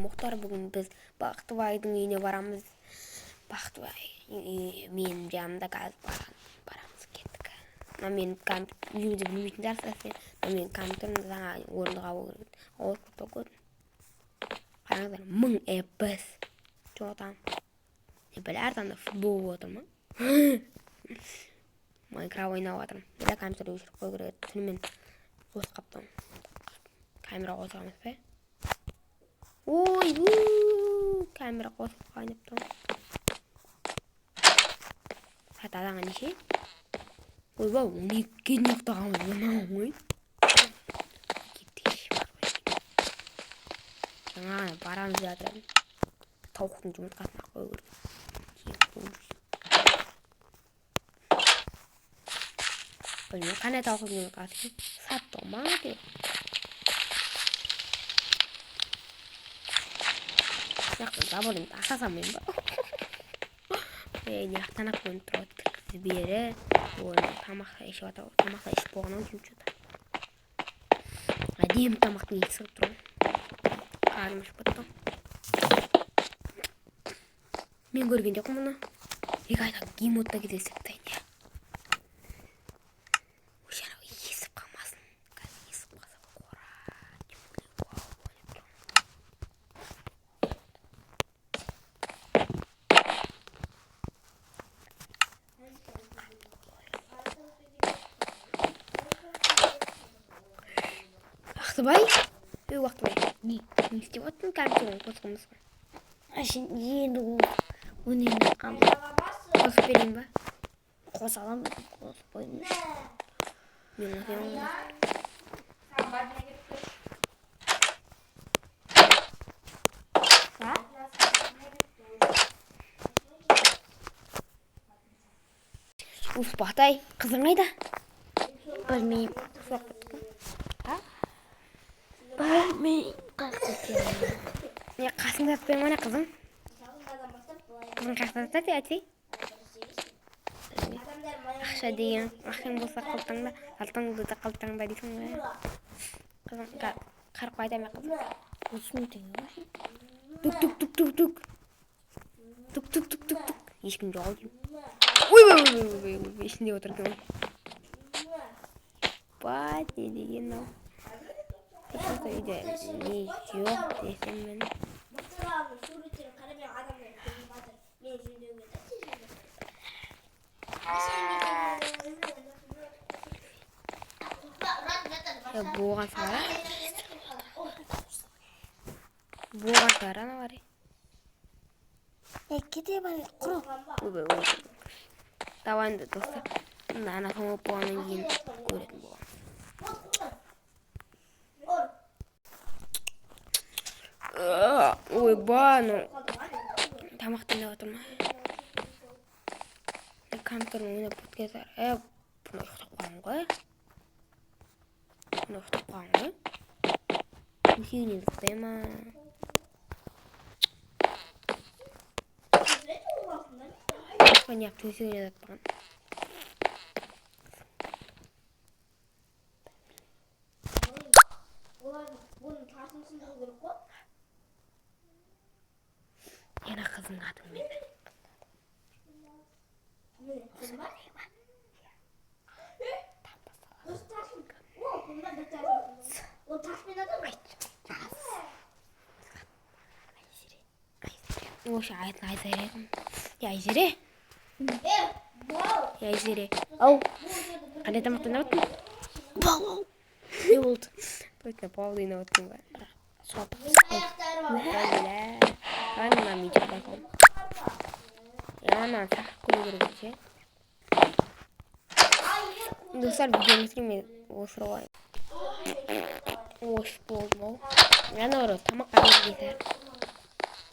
Мұхтар. Бүгін біз Бақтыбайдың үйіне барамыз. Бақтыбай үйі менің жанымда, қазір барамыз, кеттік. Мына менің үйімді білмейтін шығарсыздар сен. Мына менің компьютерімді жаңа орындық алу керек. Ауырып кетті. Қараңыздар, 1000 FPS. Жоқ там. Не бәле, артында футбол болып отыр ма? Майнкрафт ойнап жатырмын. Бля, компьютерді өшіріп қою керек еді. Түнімен қосып қаптым. Камера қосылған емес пе? Ой, камера қосылып ойнап тұрмын. Сағат адамға неше? Ойбай, 12-ге дейін ұйықтағанбыз мынау ғой. Кеттік. Жаңа ғана барамыз деп жатыр едім. Тауықтың жұмыртқасын ақ қою керек. Кейін қуып. Білмеймін, қандай тауықтың жұмыртқасы екен. Саттық ма деп. Мына заборын аша салмаймын ба? Ей, мына ақ көрініп тұр ғой. Кіргізіп бері. Ой, тамақ ішіп жатыр. Тамақ та ішіп болған ау деймін что-то. Әдемі тамақтың иісі шығып тұр ғой. Қарным ашып кетті. Мен көрген жоқпын мұны. Екі айда геймодта кездестіріп тастайын, иә. Ой, анау есіп қалмасын. Қазір есіп қалса, қора. Вау, деп тұр. Бақтыбай? Ей, Бақтыбай. Не? Не істеп отырсың, компьютерін қосқанбыз ғой? Сен енді өнерін қалды. Қосып берейін ба? Қоса аламын, қосып қойдым. Мен қосамын ғой. А? Уф, Бақтай, қызың қайда? Білмеймін. Сұрақ кетті ғой. А? Білмеймін. Қаяқта екенін. Не, қасыңда жатпай ма, не қызың? Қызың қаяқта жатады, айтсай? Ақша деген, ақшаң болса қалтаңда, қалтаңды да қалтаңда дейсің ғой. Қызың қарап қайда ма қызың? 30 000 теңге ғой. Тук тук тук тук тук. Тук тук тук тук тук. Ешкім жоқ ау деймін. Ой, ой, ой, ой, ой, ой, ішінде отыр екен ғой. Бать, не деген мынау? Просто үйде не жоқ десем мен. Суреттерін қарап, мен адамдар көріп жатыр. Мен жөндеуге да. Болған сыңар. Болған сыңар ана бар. Е, кете бар, құры. Ойбай, ой. Давай енді, достар. Мына ана тоңып болғаннан кейін көретін боламыз. Ойбай, анау тамақ дайындап жатырмын. Компьютермен ойнап біткен. Е, бұны ұйықтап қалған ғой. Бұны ұйықтап қалған ғой. Төсегінен ұйықтай ма? Неғып төсегіне жатпаған? Бұның тасын сындыру керек қой. Ана қыздың атын мен. Міне, қыз ба? Осы тасын. О, бұнда бір тасын. Ол таспен атады ғой. Вообще атын Айзере. Е, Айзере. Е, вау. Е, Айзере. Ау. Қандай тамақ дайындап отырсың? Палау. Не болды? Точно, палау дайындап отырсың ба? Сорпа. Аяқтары бар. Бля. Давай мына видео байқау. Ана сақып көру керек ше. Достар, видеоны түсіремін осы ғой. Ош болдым ау. Ана ұры тамақ қайда дейсің?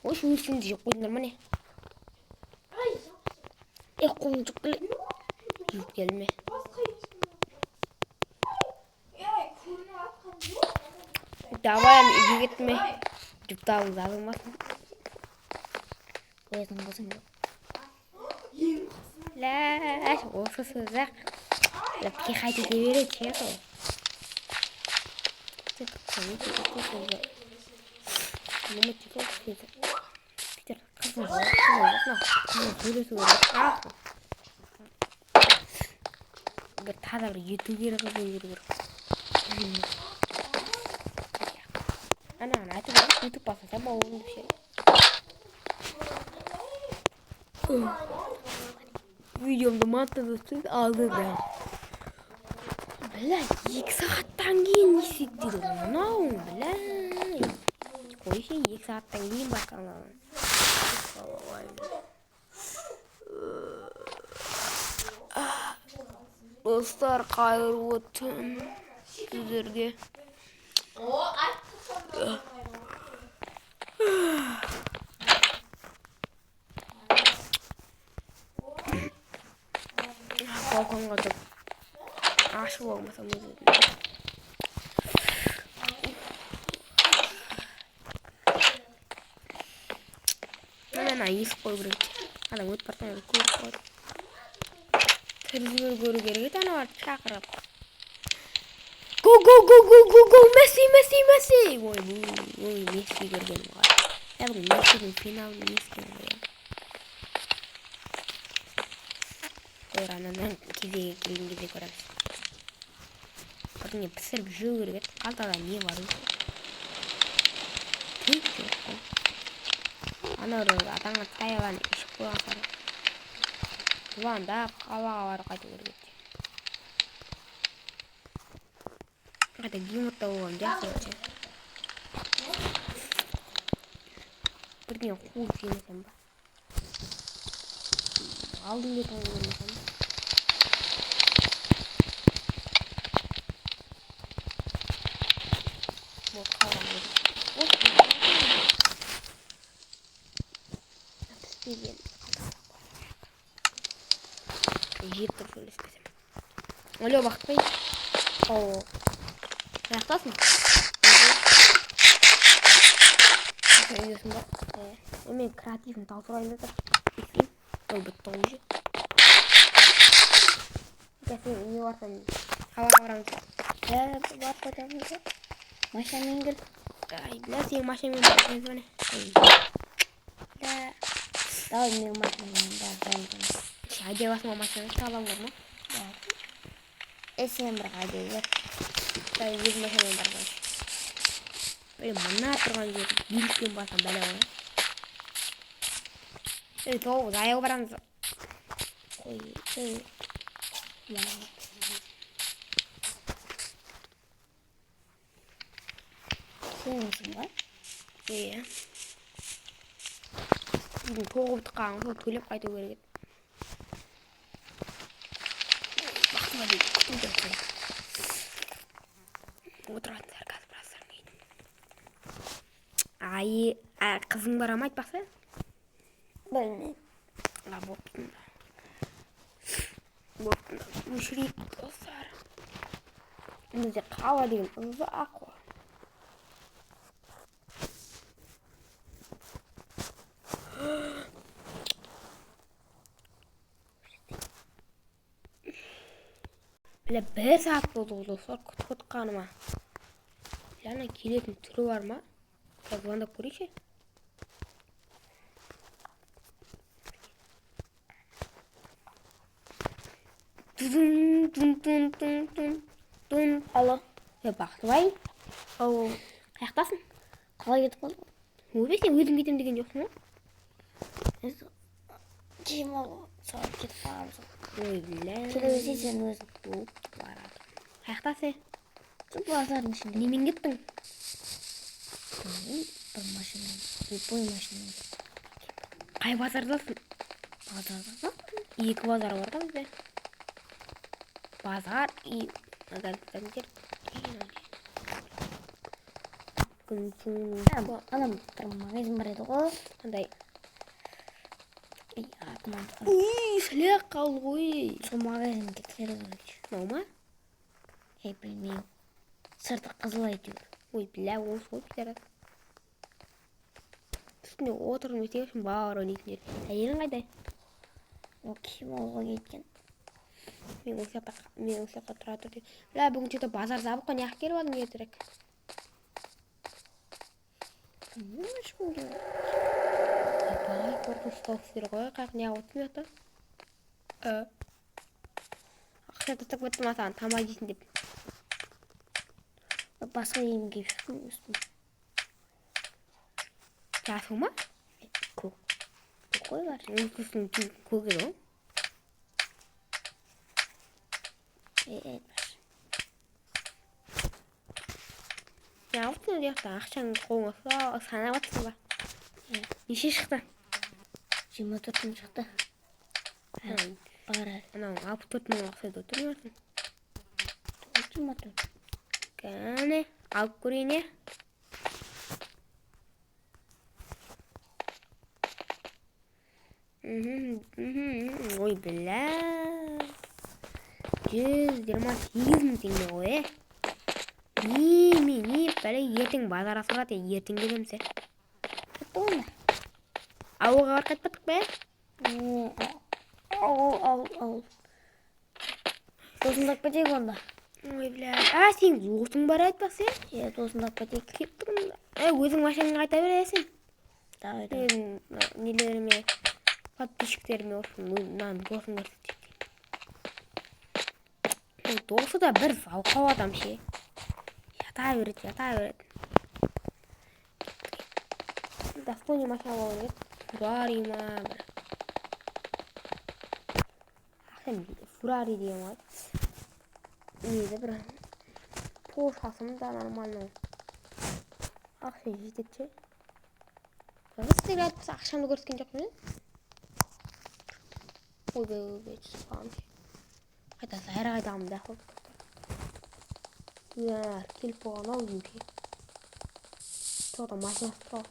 Ош, өсіңді жеп қойдыңдар ма, не? Е, қолым жұп келе. Жеп келме. Давай, үйге кеттім. Жұптауың жазылмасын. Өзің болсаң жоқ. Ләш, осы сөз-ақ. Пихать ете береді ше сол. Ұнамайды дейді ғой. Питер, қызың жоқ, қызың жоқ, мынау қызың сөйлесу керек. А, бір таза бір ету керек, қызбен жүру керек. Анаған айту керек, ютуб бастаса бауырым деп ше. Видеомды монтаждап алды да. Бля, 2 сағаттан кейін не істейді дейді ғой мынау, бля. Қойшы, 2 сағаттан кейін басталған. Достар, қайырлы түн сіздерге. О, айттық сонда. Балконға тұрып ашып алмасам өз өзімді. Мына есік қою керек еді. Адам өтіп бара жатқан көріп қояды. Тірі көру керек еді аналарды шақырып. Го, го, го, го, го, го, Месси, Месси, Месси! Ой, ой, Месси көргенім ғой. Ә, бүгін Мессидің финалын естіген ғой. Ой, анадан кезегі келген кезде көреміз. Бірдеңе пісіріп жеу керек еді. Қалтада не бар өзі? Түк жоқ қой. Анау атаңа таяғын ішіп қойған шығар. Звондап, қалаға барып қайту керек еді. Қайта геймодта болған жақсы еді. Бірдеңе қуып жемесем ба? Алдым бетін қуырмасам ба? Вот қалған еді. Піспеген жеп тұрып сөйлеспесем. Алло, Бақытбай. О, Қаяқтасың? Сен үйдесің ба? Е, мен креативім таусылайын да тұр. Естейін. Ой, бітті ғой уже. Сен үйге барсаң, қалаға барамыз. Ә, барып қайтамыз ба? Машинамен кел. Ай, бля, сенің машинамен барып міне. Да. Давай менің машинамен барып. Айдай аласың ба машинаны? Талам бар ма? Е, сен бір айдай бер. Давай өз машинамен барып. Ей, мына тұрған жер билікпен барсам бәле ғой. Ей, тоғыз жаяу барамыз. Қой, ей. Я. Сенсің ба? Иә. Үйдің тоғы бітіп қалған, сол төлеп қайту керек еді. Бақытыма дейін күту керек қой. Отыратындар қазір біраздан кейін. Ай, а, қызың бара ма айтпақшы? Білмеймін. А, болыпты. Болыпты. Өшірейік, достар. Бізде қала деген ұзақ қой. Бля, 1 сағат болды ғой, достар, күтіп отқаныма. Бля, ана келетін түрі бар ма? Қазір звондап көрейікші. Дун дун дун дун дун дун. Алло. Е, Бақтыбай, Ау, қаяқтасың? Қалай кетіп қалдың? Ойбай, сен өзің кетемін деген жоқсың ғой? Киім алуға салып кетіп қалғанбыз ғой. Ой, бля. Келе берсей сен өзің. Болып барады. Қаяқтасың? Сол базардың ішінде. Немен кеттің? Білмеймін, бір машина, любой машина. Қай базардасың? Базарда ба? Екі базар бар да бізде. Базар и жер. Ана бір магазин бар еді ғой. Андай. Ей, атын ұмытып қалдым. Уй, сілек қалды ғой. Сол магазинге кіру короче. Мынау ма? Ей, білмеймін. Сырты қызыл әйтеуір. Ой, бля, осы ғой, бейшара. Үстінде отырып өте үшін балалар ойнайтын жер. Әйелің қайда? Ол киім алуға кеткен. Мен осы жақта тұра тұр деп. Бля, бүгін что-то базар жабық қой, неғып келіп алдың ертерек? Болды? Бай, қорқынышты дауыс ғой. Қаяқ неғып отырсың бұл жақта? Ақша тастап кеттім саған, тамақ жейсің деп. Басқа киім киіп шықтым үстіме. Жасыл ма? Көк. Көк қой бар. Үстің көк еді ғой. Айтпашы. Неғып отырсың ол жақта? Ақшаңды қолыңа ұстап, санап отырсың ба? Иә. Неше шықты? 24 мың шықты. Бар әлі. Анау 64 мыңға ұқсайды ғой, тұрмайсың. 24. Кәне, алып көрейін, е. Мхм. Ой, бля. 128 мың теңге ғой, е. Не, не, бәле, ертең базар ашылады, ертең келеміз, е. Кетті онда. Ауылға барып қайтпадық па, е? Ауыл, ауыл, ауыл. Досымды алып кетейік онда. Ой, бля. А, сенің досың бар айтпақшы, е? Иә, досымды алып кетейік. Кеттік онда. Е, өзің машинаңа қайта бересің. Давай, давай. Мен нелеріме, подписчиктеріме, в общем, мынаны досын көрсетейік. Ой, досы да бір жалқау адам ше. Жата береді, жата береді. Достойный машина болу керек. Феррари ма бір. Ақша Феррари деген болады. Неді бір Порш алсам да нормально. Ақша жетеді ше. Сіздерге айтпаса ақшамды көрсеткен жоқпын мен. Ойбай, ойбай, түсіп қалғанмын ше. Қайта зайра қайдағым да болып тұр. Келіп болған ау деймін ше. Тоқта, машинасы тұр ғой.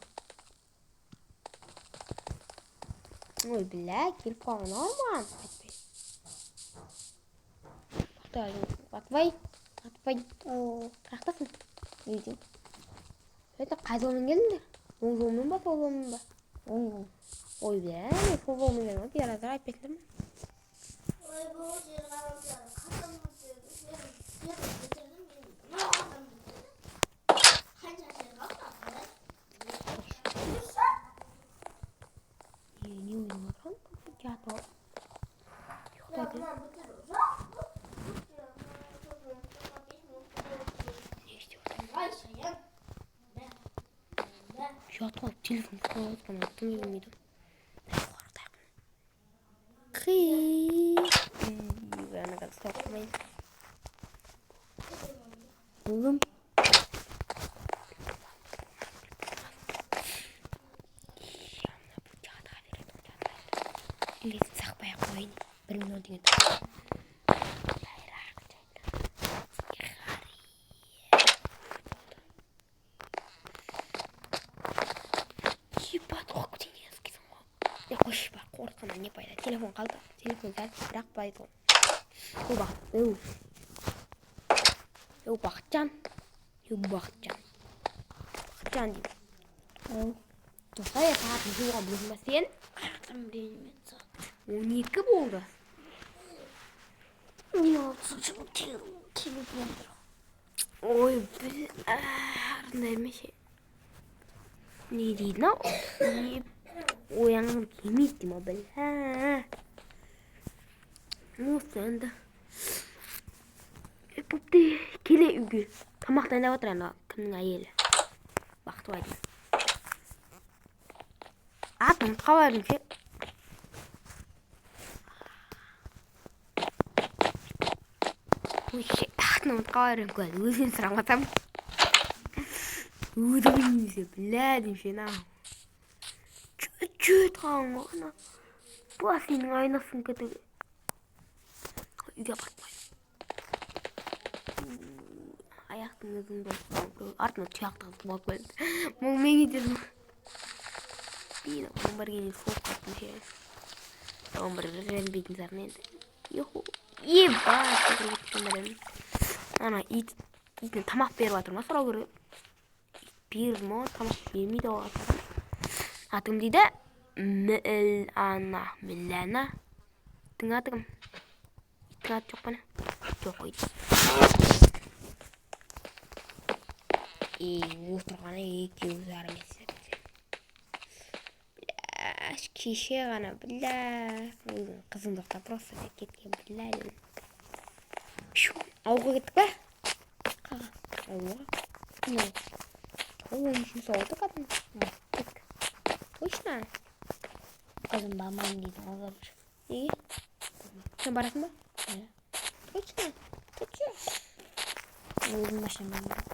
Ой, бля, келіп қалған ау маған. Айтпай. Тоқта, атпай, атпай. Қаяқтасың? Үйде. Это қай жолмен келдіңдер? Оң жолмен ба, сол жолмен ба? Оң жол. Ой, бля, мен сол жолмен келдім ғой. Бері айтпайсыңдар ма? Ой, бұл жер қараңдар. Қасым жер бітірдім мен. Мына қасым бітірдім. Қанша жер қалды? Не ойнап отырған? Жатып алып. Ұйықтады. Мына бітіру жоқ. Не істеп отырмын? Ай, шаян. Жатып алып телефон ұстап отқан аттым келмейді. Қи. Ана қазір ұстап қалмайын. Бүгін Жата береді, жата береді. Ілесін сақпай ақ қояйын. 1 миллион теңге. Жайрақ, жайрақ. Ебать, оқып кетейін деген ғой. Е, қойшы, бар, қорыққаннан не пайда? Телефон қалды. Телефон сәл, бірақ былай ғой. О, Бақыт, еу. Еу, Бақытжан. Еу, Бақытжан. Бақытжан деймін. Ау. Тоқта, е, сағат неше болған білесің ба сен? Қаяқтан білейін мен сағат? 12 болды. Не болды? Телефон тұр. Ой, бля, ше. Не дейді мынау? Не оянғым келмейді деймін ау, бля. Осы енді. Бопты, келе үйге. Тамақ дайындап отыр ана кімнің әйелі. Бақтыбайдың. Атын ұмытып қалып едім ше. Ой, ше, атын ұмытып қалып едім қазір. Өзінен сұрамасам. Өзі білмеймін, бля деймін ше, нахуй. Чуть-чуть қалған ғой ана. Басының айнасын кетуге. Үйге апарып қояйын. Аяқтың ізін болып артына тұяқты қыз болып келді. Мұңмен кетесің. Дейді, 11-ге дейін соғып қалыппын ше. 11 ренбейтін шығармын енді. Юху. Ебать, секіріп кеткен бар едім. Ана ит, итіне тамақ беріп жатыр ма сұрау керек. Ит берді ма, тамақ бермейді ғой. Атың дейді? Мілана. Мілана. Иттің аты кім? Иттің аты жоқ па не? Жоқ қой. И отырғаны екеуі жарым есе. Қарашы, кеше ғана, бля, өзің қызың жоқта просто деп кеткен, бля, дедім. Ауылға кеттік па? Қаға. Ауылға. Не? Ол 13-ші ауылда кәдімгі. Кеттік. Точно? Қызым бармаймын дейді ғой, короче. Неге? Сен барасың ба? Иә. Точно? Точно. Өзім машинамен барамын.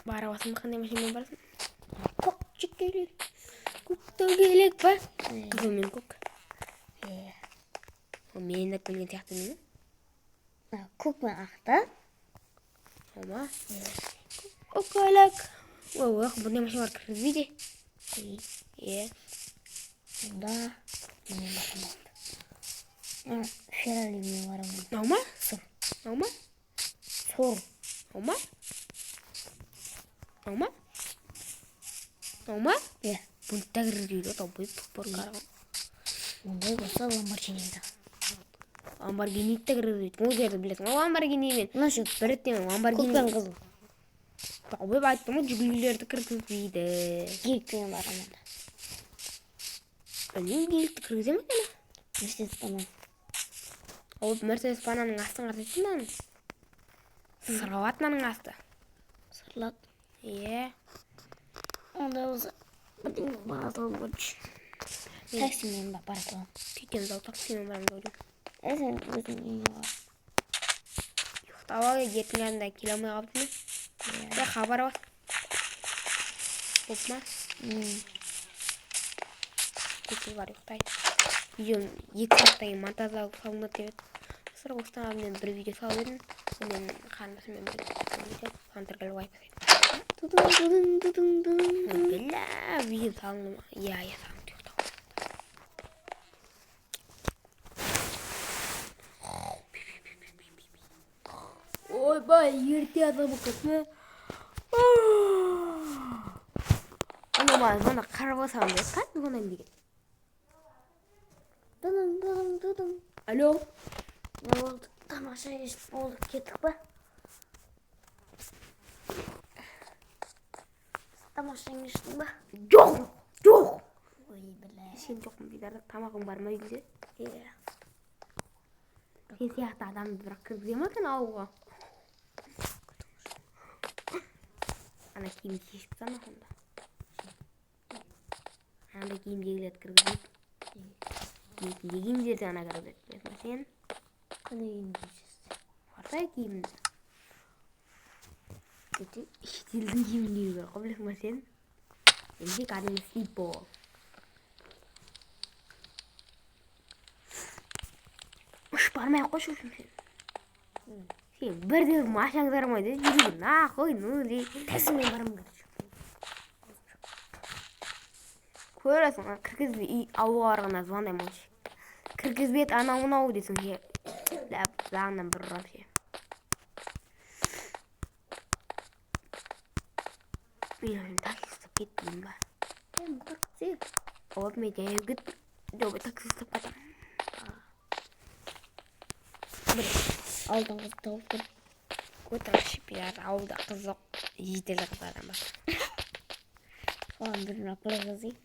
Бара аласың ба? Қандай машинамен барасың? Көк жекелек. Көк дөңгелек па? Иә. Қызыл мен көк. Иә. Ол мені алып келген сияқты неме? Көк пен ақ та. Ома? Көк көйлек. Ой, ой, бұндай машиналар кіргізбейді. Иә. Онда менің машинам болады. Ферраримен барамын. Мынау ма? Сұр. Мынау ма? Сұр. Мынау ма? Мынау ма? Мынау ма? Иә. Бұны да кіргізбейді ғой, долбоеб тұлпар қараған. Ондай болса Ламборджиниді. Ламборгиниді де кіргізбейді. Ол жерді білесің ғой, Ламборгинимен. Мына ше Бір реттен көк пен Ламборгини. қызыл. Долбоеб айттым ғой, жигулилерді кіргізбейді. Геликпен барамын онда. Білмеймін, геликті кіргізе ме екен? Мерседес банан. Ол Мерседес бананның астын қарасайшы мынаның. Сырғалады мынаның асты. Сырлады. Иә. Ондай болса бірдеңе бара саламын, короче. Таксимен бара саламын. Сөйтеміз ау, таксимен барамыз ау деймін. Ә, сен өзің үйіңе бар. Ұйықтап ал, ертең анда келе алмай қалыпты ма? Иә. Е, хабар бар. Болды ма? Кетіп бар, ұйықтайын. Видеом 2 сағаттан кейін монтаждалып салынады деп еді. Достар, осыдан алдын мен бір видео салып едім. Ол менің қарындасыммен бірге түскен видео. Соған тіркеліп лайк басайын. Тудың тудың тудың тудың. Бля, видео салынды ма? Иә, иә, салынды. Ұйықтап. Ойбай, ерте адам кетті. Ана маған звонок қарап алсам деп, қане звонок деген. Тудың тудың тудың. Алло. Не болды? Тамаша кеш болды. Кеттік па? Тамаша кештің ба? Жоқ, жоқ. Ой, бля. Сен жоқпын дейді, тамағың бар ма үйде? Иә. Сен сияқты адамды бірақ кіргізе ма екен ауылға? Ана киімді шешіп таста онда. Андай киімдегілерді кіргізбейді. Киетіндей киімдерді ғана кіргізеді. Білесің бе сен? Қандай киім киесіз? Орта киімді. Шетелдің киімін кию керек қой, білесің бе сен? Менде кәдімгі слипо. Ұш бармай ақ қойшы сен. Сен бірде бір машинаң жарамайды, жүруге нахуй нужен. Таксимен барамын, короче. Көресің, ана кіргізбей үй ауылға барғанда звондаймын ғой. Кіргізбеді анау мынау десең ше. Ләп, жағынан бір ұрам ше. Мен өзім такси ұстап кеттім ба? Е, такси. Оп, мен жаяу кеттім. Жоқ, мен такси ұстап кетемін. Бір ауылдан қыз тауып кел. Көтіңші, бәрі ауылда қыз жоқ. Ежелі қыздардан басқа. Соған бірін алып келе жазайын.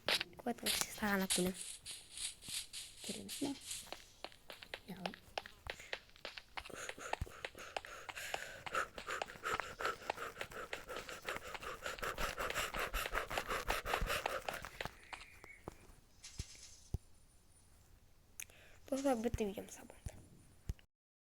Көтіңші, саған алып келемін. Келеміз ме? Не аламын? Достар, бітті видеом сау болыңыздар.